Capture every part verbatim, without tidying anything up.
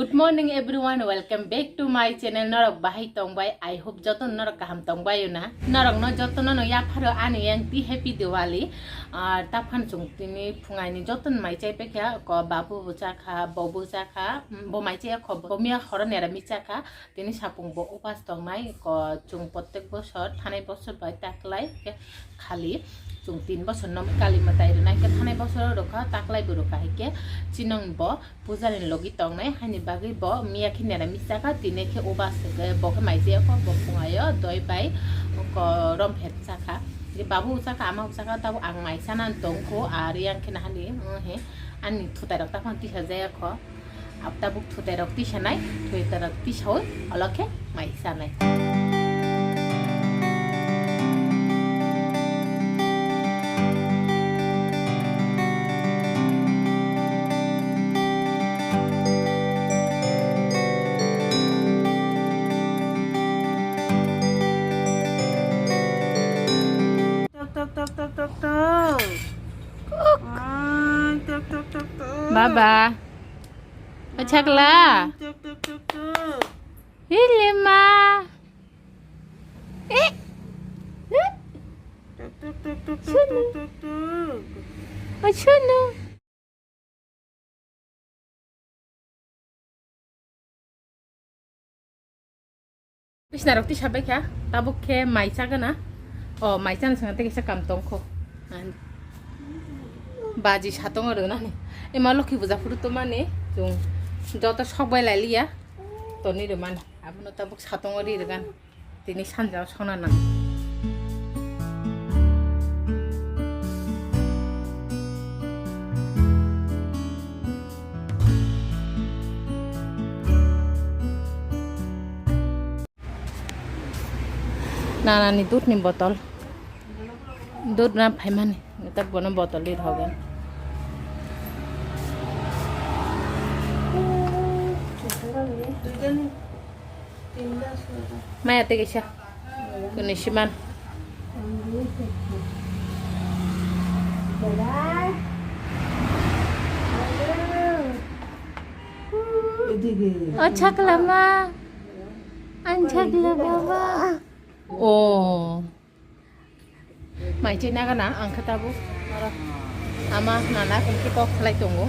Good morning everyone, welcome back to my channel. Norok bahai tongbai, I hope joto norok kaham tongbai na. Norok no joto no yapharo ani yang ti happy Diwali. Ar taphan chung tini phungai ni joto mai chai pekha ko babu bo chakha, bo bo chakha, mm, bo mai chai kho, bo miya khoro nera mi chakha. Tini sapung bo upas tongnai ko chung protek bosor, thanai bosor bai taklai ke khali chung tin bosor no kali matai rwnai ke thanai bosor rokha taklai bo rokha hai ke chinong bo puja ni logi tongnai, haini bagwi bo miya khe nera mi chakha, tini khe uba se khe bo khe mai je kho, bo phungayo doi bai ko rom phet chakha. Je babu chakha, ama chakha, tabo ang mai sana tong kho, ar yang khe na hani, uh, he, ani thutai rok ta phang tisa jaya kho. Ab tabuk thutai rok tisa nai, thutai rok tisa oi, olo khe mai sanai. Tok, tok, tok, tok, tok, tok. Ai, tok, tok, tok, tok. Baba. Pachakla. Ai, tok, tok, tok, tok. Hilima. Eh. Eh. Tok, tok, tok, tok, tok, tok, tok. Achunu. Bisna rok tisa bai kha, tabuk khe mai chagana. O, mai chana sanga tei kaisa kam tong kho. Baji satongo rwnani. Ema lokhi puja phuru tomani. Chung joto sok bai lai liya. Toni rwmani. Abono tabuk satongo ri rwgan. Tini sanja o songna nang. Nanani dudni botol. Dud na phaimani. Tak bono botol di rhogan. Maya tei kaisa. Kuni siman. O chakla ma. Ang chakla baba. O. Mai chai nagana ang khe tabuk oro ama nana hwnkhe kok khlai tongo.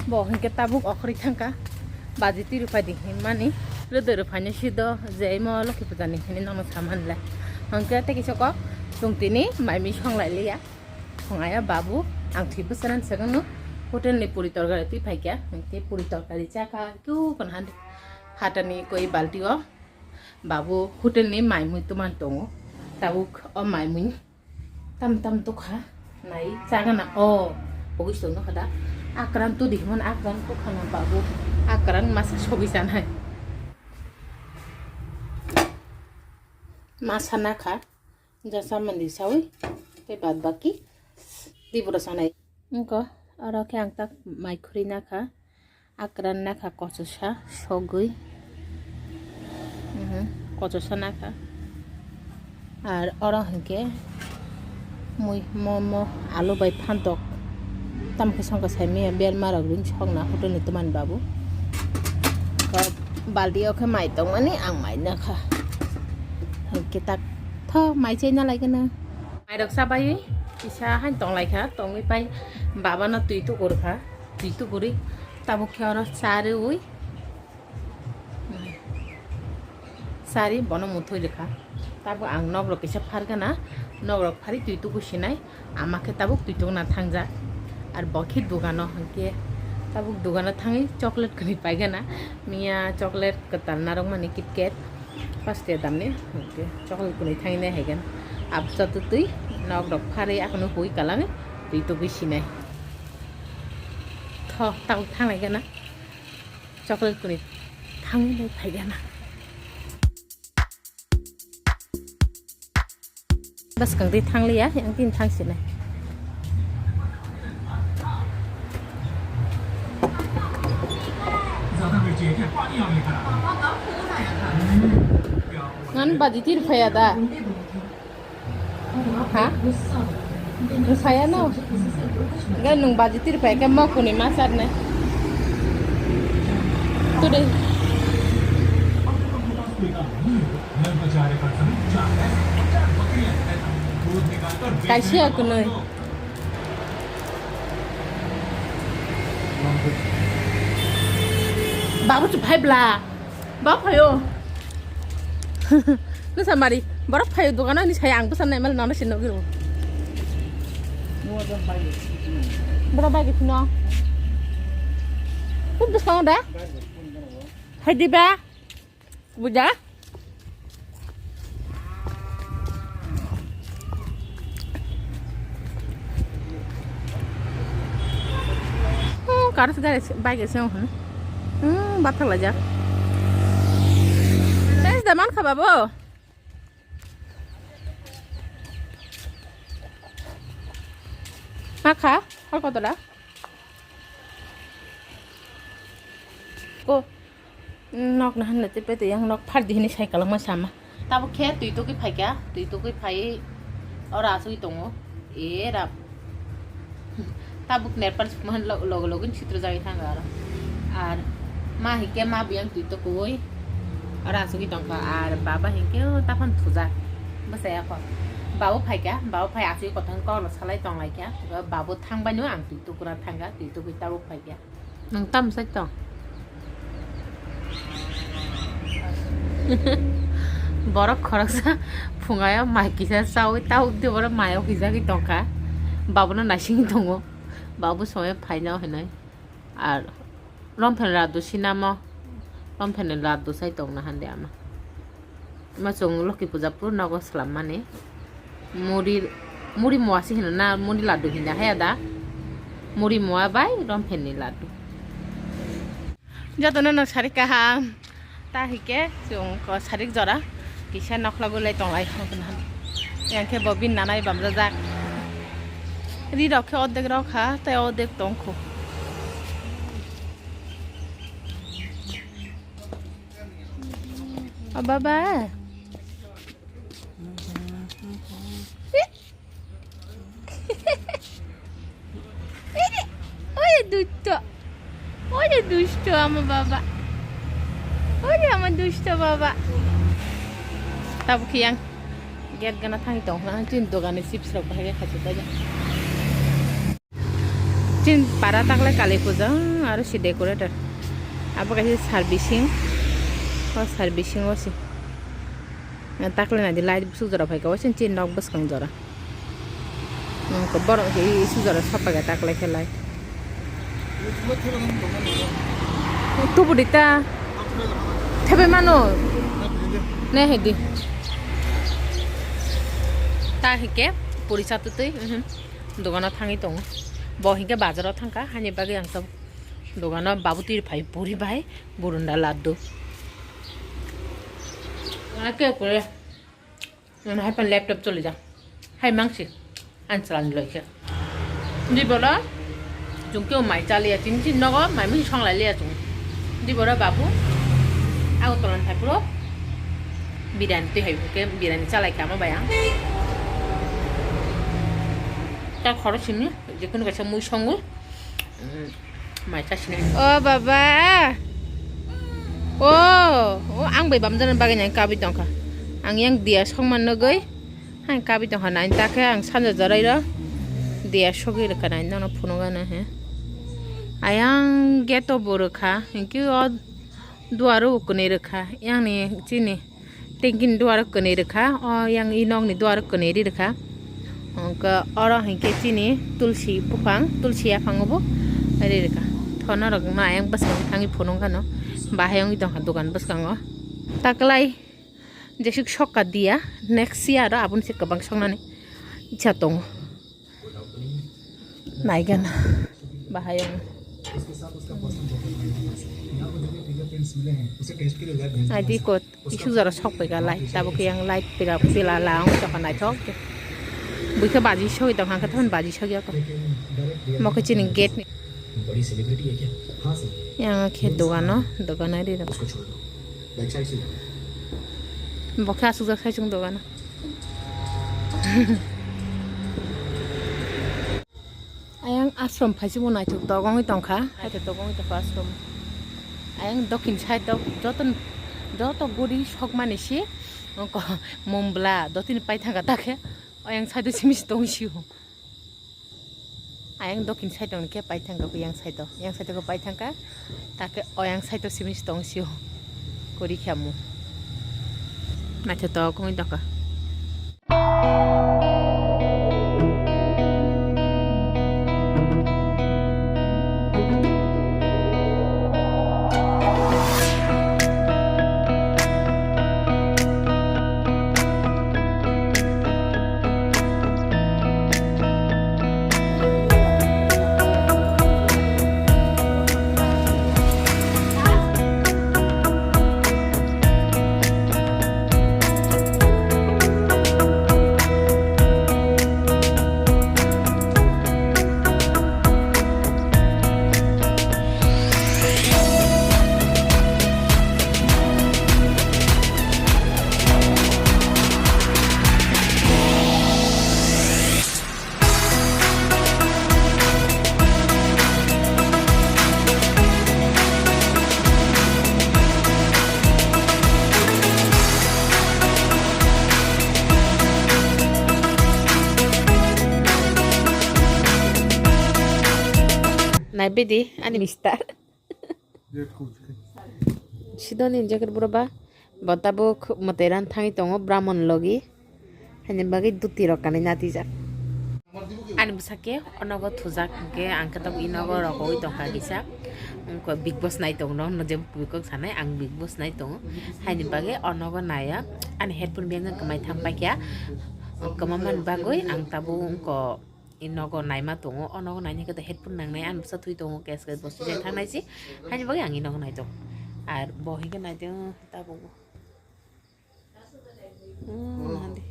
Bo hwnkhe tabuk okhoroi thangkha. Baji twi rwphai di hinmani. Rwdwk rwphaino sido je imo Lokhi Puja ni hinwi nono samanle. Hwnkhe tei kisa kok chwng tini mai mui songlai liya. Thwngaya babu ang thwi bwsarani swkangno hotel ni puri torkari twi phaikha. Hwnkhe puri torkari chakha khe phano hande phatani koi balti o. Babu hotel ni mai mui twmani tongo. Tabuk o mai mui tam tam tukha nai chagana o pogwi song nokha da. Akran tudi himon akran tukha na babu akran masa sogwi sanai. Masa nakha jasa mandi sawi tei bad baki dibura sanai. Wngkha oro khe ang tak mai khurui nakha. Akran nakha kochosa sogwi. Mhm, kochosa nakha. Ar oro hinkhe mui, momo, alu bai phantok. Tamokhe songkha saimanya berma rok ring sokna hotel ni twmani babu. Ko balti o khe mai tongmani ang mai nakha. Hinkhe tak tho mai chaina lai gana. Mai rok chabai kisa hain tonglaikha, tongwi pai baba no twi tukurkha. Twi tuguri tabuk khe oro cha rwui, cha ri bono muthoi rwkha. Tabuk ang nok rok kisa phargana, nok rok phari twi tugu sinai, ama khe tabuk twi tugna thangjak. Ar bo khe dogano hwnkhe tabuk dogano thangwi chocolate kwnwi paigana, miya chocolate kwtal narwkmani KitKat. Paste damni, hwnkhe chocolate kwnwi thangwi nai haigan. Absa twi twi nok rok pharwi akhano hui kalang twi tugwi sinai. Tho, tabuk thanglai gana. Chocolate kwnwi thangwi nai phai gana. Bwskang twi thangliya, yang tin thang sinai. Ngan baji tir phaya da. Ha? Saya no. Ga nung baji tir phaya ke mo kuni ma sar ne. Kaisa ya kwnwi. Babu chu phai bla. Ba phaio. Nung sa mari. Borok phaio dogano ni saya ang bwsa nai mal nana sin nogiro. Borok bai gitino. Kut bwsa da? Hai di ba. Buja. Hmm, karis gari bike se hwn. Hmm, bathak lajak. Thanks da man kha babo. Ma kha, hor koto da? Ko nok na hanle te pete yang nok phar di hini sai kalangma sama. Tabuk khe twi tugwi phaikha, twi tugwi phai oro asugwi tongo. E rap. Tabuk nerpan sukma logo logo sitro jagwi thanga aro. Ar ma hinkhe ma biyang twi tugwi oro asugwi tongkha. Ar baba hinkhe o taphang thuja. Bwsai akho. Babu phaikha, babu phai asugwi kothang kokno salai tonglaikha. Babu thangbaino ang twi tugwi thangkha, twi tugwi tabuk phaikha. Nwng tamo sai tong? Borok khoroksa phungayo mai kisa chaui tabuk de borok mayo hwijagwi tongkha. Babono naisingwi tongo. Babu somoyo phaino hinwi. Ar romphel laddu sinamo. Romphel laddu sai tongna hande ama. Ma chwng Loki puja phuru nogo swlammani. Muri, muri moa se hino na, muri laddu hinda haya da. Muri moa bai romphel ni laddu. Jotono no sarik kaham. Ta hike chwng ko sarik jora kisa nokhla gulai tonglai. Yang khe bo bin nanai bamjajak. Ri rok khe ordek rok kha, tei ordek tongkho. O baba. Oye, dusto. Oye, dusto, ama baba. Oye, ama dusto baba. Tabuk yang gate gana thangwi tong khna, chini dogani chips rok bahai khe khachi paijak. Chin para taklai kali puja, aro si decorator. Abo kaisa servicing. O servicing o si. Taklai nadi light busuk jora phaika, o chin chin nok bwskang jora. Nokto borok isu jora sopaga taklai khe light. Tubu dita. Thebe mano. Ne hedi. Ta hike puri chatutui. Dogano thangwi tongo. Bo hinkhe bazaro thangkha, hani bagwi ang tabuk dogano babu twi phai puri bai burunda laddu. Ake kore. Ano hai pan laptop choli ja. Hai mangsi. An chalani loikhe. Di bolo. Jungke mai chaliya chini chini nogo mai mui songlai liya chung. Di bolo babu. Ago tolan phai puro. Biryani twi hai ke biryani chalai kha ma bayang. Ta khoro simi. Jikunu kaisa mui songwi, mm, mai chasini. O baba. O, o, ang bai bamjana bagwi nang kabwi tongkha. Ang yang diya songma nugwi. Ang kabwi tongkha nai takhe ang sanja jorairo. Diya sogwi rwkha nai nono phunukgana he. Ayang gate o bo rwkha. Hinkhe o duaro bo kwnwi rwkha. Yang ni chini. Tengkini duaro kwnwi rwkha, o yang i nokni duaro kwnwi ri rwkha. Hwnkhe oro hinkhe chini tulsi buphang, tulsi yaphango bo ri rwkha. Thono rok ma ayang bwskango thangwi phunukgano, bahai wngwi tongkha dogan bwskango. Taklai jesuk sokka diya, next year aro aboni se kwbang soknani icha tongo. Naigana bahai ang. Adi ko isu jora sok pai ga light, tabuk yang light pila pila la ang sok naithok. Buikhe baji soi tong hangkhe thon baji soi ako. Mokhe chini gate ni. Yang khe dogano, dogano ri. Bokhe asuk jak sai chung dogano. Ayang ashram phaisimo naithok togongwi tongkha. Haithe togongwi tongkha ashram. Ayang dokin side o joto, joto guri sokmani si, oko mumbla dotini paithangka ta khe, ayang side o simi si tong sio. Ayang dokin side o khe paithangka, yang side o, yang side o paithangka, ta khe ayang side o simi si tong sio. Kori khamu. Naithotok wngwi tongkha. Nai bidi ani mister. Sidoni jacket buro ba. Bo tabuk mwtai ran thangwi tongo Brahmon logi. Haini bagwi duti rok kanwi natijak. Ani bwsake o nogo thujak hwnkhe ang khe tabuk i nogo rogowi tongkha kisa. Wngkha Big Boss nai tongo no, no je bwkok sanai ang Big Boss nai tongo. Haini bagwi o nogo naiya. Ani headphone bengkha kwmai thang paikha. Kwmamani bagwi ang tabuk wngkha i nogo naima tongo. O nogo naini khe headphone nangnai, ani bwsa thwi tongo, case case bo swijak thangnai si. Haini bagwi ang i nogo nai tongo. Ar bo hwnkhe nai tongo tabuk. Hmm, nadi.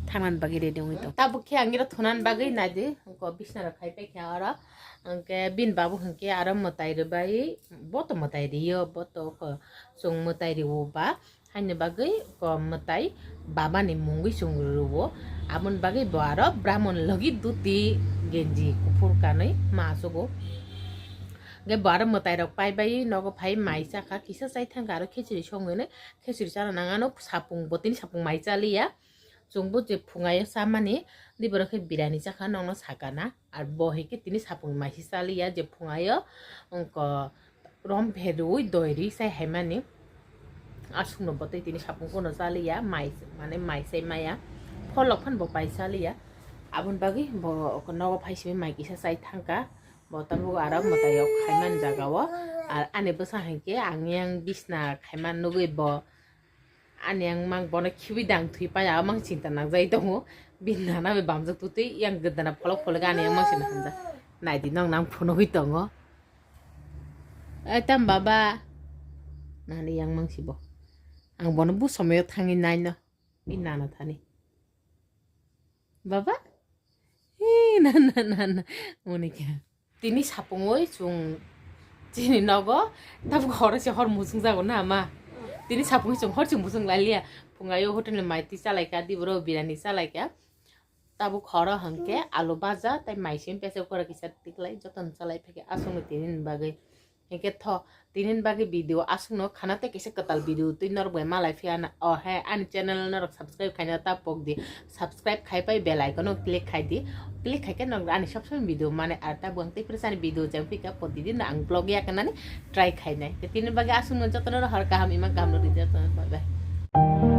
Thangna bagwi ready wngwi tong. Tabuk khe ang iro thunan bagwi nadi, wngkha bisna rok khai paikha oro. Hwnkhe bini babu hwnkhe aro mwtai rwbai, bo to mwtai riyo, bo to wngkha chwng mwtai rwo ba. Haini bagwi ko mwtai babani mungwi chwng rwo. Aboni bagwi bo aro Brahmon logi duti genji kuphur kanwi ma achugo. Hwnkhe bo aro mwtai rok paibai nogo phai mai chakha, kisa chai thangkha aro khichiri songwi nai. Khichiri chana nang ano, sapung bo tini sapung mai chaliya. Chwngbo je phungayo chamani, di borok khe birani chakha nokno sakana. Ar bo hai khe tini sapung mai si chaliya je phungayo, wngkha rom pherwi doi ri sai haimani. Aswkno bo tei tini sapung kono chaliya, mai, mane mai sai maya. Pholok phano bo pai chaliya. Aboni bagwi bo nogo phai simi mai kisa chai thangkha. Bo tabuk aro mwtai yok khaimani jaga o. Ar ani bwsa hai khe ang yang bisna khaimani nugwi bo Ani ang mang bono khibi dang thwi pai, a mang chinta nangjai tongo. Bini nana bai bamjak tutwi yang gdana pholok pholok ani ang mang sina hamjak. Naidi nong nang phunugwi tongo. Ai tam baba. Nani yang mang sibo. Ang bono bu somoyo thangwi naino. Bini nana thani. Baba? Hee, na, na, na, na. Monika. Tini sapungwi chwng chini nogo, tabuk horo se hor muchung jago na ma. Tini sapungwi chwng hor chwng muchung lailiya. Phungayo hotel ni mai twi chalaika, diboro birani chalaika. Tabuk horo hwnkhe alu baja tei mai sim pesa kora kisa tiklai jotono chalai phai khe aswkno tini ni bagwi. Hinkhe tho, tini ni bagwi video aswkno khana tei kisa kwtal video twi norok bai malai phiya na. O he, ani channel norok subscribe khaina ta pok di. Subscribe khai pai bell icon o click khai di. Click khai khe norok ani sob somoi video mane ar ta buang tei presa ni video jang phika protidin ang vlog ya kanani try khainai. Tei tini bagwi aswkno jotono hor kaham ima kaham rwdi jotono bye bye.